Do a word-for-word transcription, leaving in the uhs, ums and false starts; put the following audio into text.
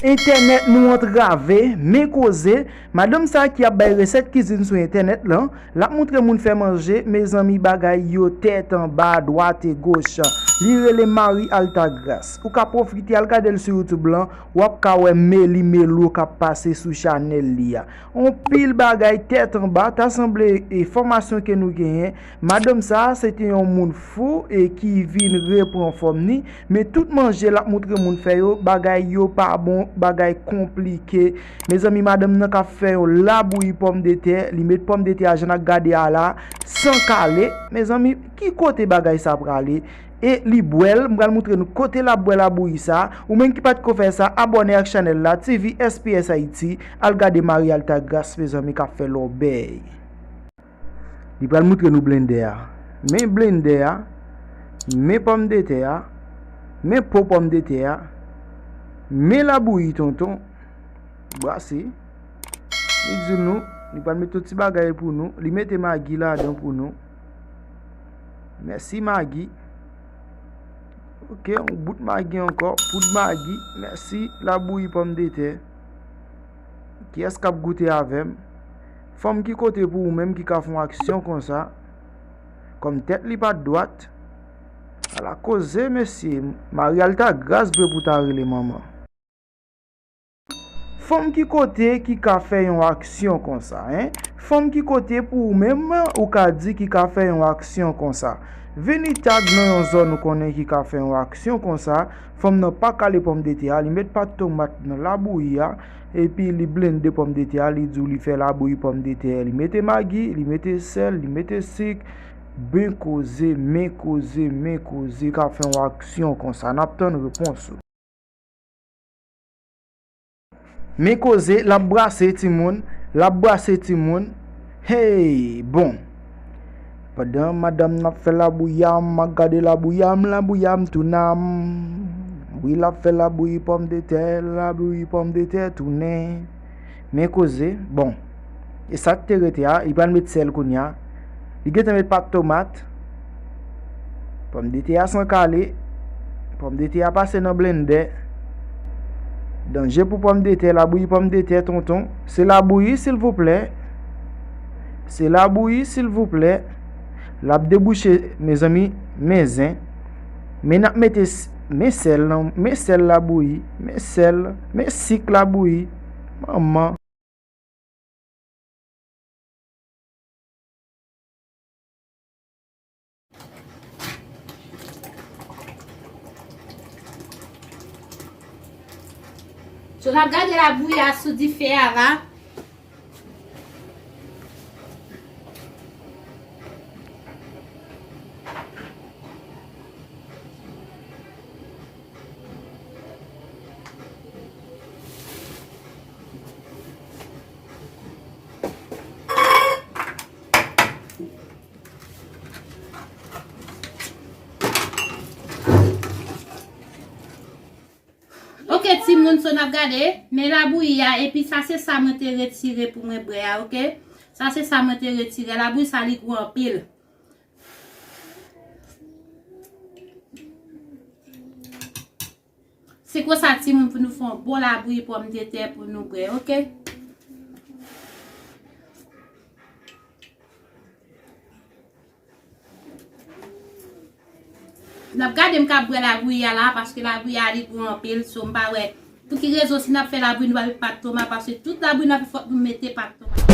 Entènèt nou antrave, men koze, madanm sa ki ap bay resèt kizin sou entènèt lan, l ap montre moun fè manje, mezanmi bagay yo tèt anba, dwat e goch. Li rele Marie Altagras. Ou ka pwofite al gade l sou YouTube lan, w ap ka wè meli melo k ap pase sou chanèl li a. Anpil bagay tèt anba, ta sanble enfòmasyon ke nou genyen. Madanm sa a, se te yon moun fou e ki vin repran fòm ni, men tout manje l ap montre moun fè yo, bagay yo pa bon, bagay konplike. Mezanmi, madanm nan k ap fè yon labouyi pòmdetè, li met pòmdetè a jan n ap gade a la, san kale. Mezanmi, ki kote bagay sa prale? E li bwè l, m pral montre nou kote l ap bwè labouyi sa. Ou menm ki pa t ko fè sa, abòne ak chanèl la, T V S P S Haiti, al gade Marie Altagras, mezanmi, k ap fè lòbèy. Li pral montre nou blendè a. Men blendè a, men pòmdetè a, men po pòmdetè a, men labouyi tonton. Brase. Li di nou, li pral mete yon ti bagay pou nou. Li mete magi ladan pou nou. Mèsi magi. Ok, yon bout magi ankò, poud magi. Mèsi labouyi pòmdetè. Kiyès k ap goute avè m? Fanm ki kote pou ou menm ki ka fè yon aksyon konsa? Kòm tèt li pa t dwat. Ala koze, mesye. Marie Altagras vre pou ta rele manman. Fanm ki kote ki ka fè yon aksyon konsa, en? Fanm ki kote pou ou menm ou ka di ki ka fè yon aksyon konsa? Vini tag nan yon zòn ou konnen ki ka fè yon aksyon konsa. Fanm nan pa kale pòmdetè a, li met pat tomat nan labouyi a, epi li blende pòmdetè a, li di w li fè labouyi pòmdetè, li mete magi, li mete sèl, li mete sik. Ben koze, men koze, men koze, ka fè yon aksyon konsa. N ap tann repons ou. Men koze, l ap brase timoun, l ap brase timoun. Hey, bon. Pandan madanm nan ap fè labouyi a, m ap gade labouyi a, m labouyi a, m tounen a, m. Wi, l ap fè labouyi pòmdetè, labouyi pòmdetè, tounen. Men koze, bon. E sa k te rete a, li pral met sèl kounye a. Li gentan met pat tomat. Pòmdetè a san kale. Pòmdetè a pase nan blendè. Danje pou pòmdetè, labouyi pòmdetè, tonton. Se labouyi, silvouplè. Se labouyi, silvouplè. L ap debouche, mezanmi, men zen. Men n ap mete s-, men sèl nan, men sèl labouyi, men sèl, men sik labouyi. Manman. So, n ap gade labouyi a sou dife a la. Ok, timoun, so n ap gade, men labouyi a, epi sa se sa mwen te retire pou mwen bwè a, ok? Sa se sa mwen te retire, labouyi sa li gou anpil. Se konsa, timoun, pou nou fè yon bon labouyi pòmdetè pou nou bwè, ok? N ap gade m ka bwè labouyi a la, paske labouyi a li gou anpil, so m pa wè pou ki rezon si n ap fè labouyi nou pa met pat tomat, paske tout labouyi n ap fè fòk nou mete pat tomat.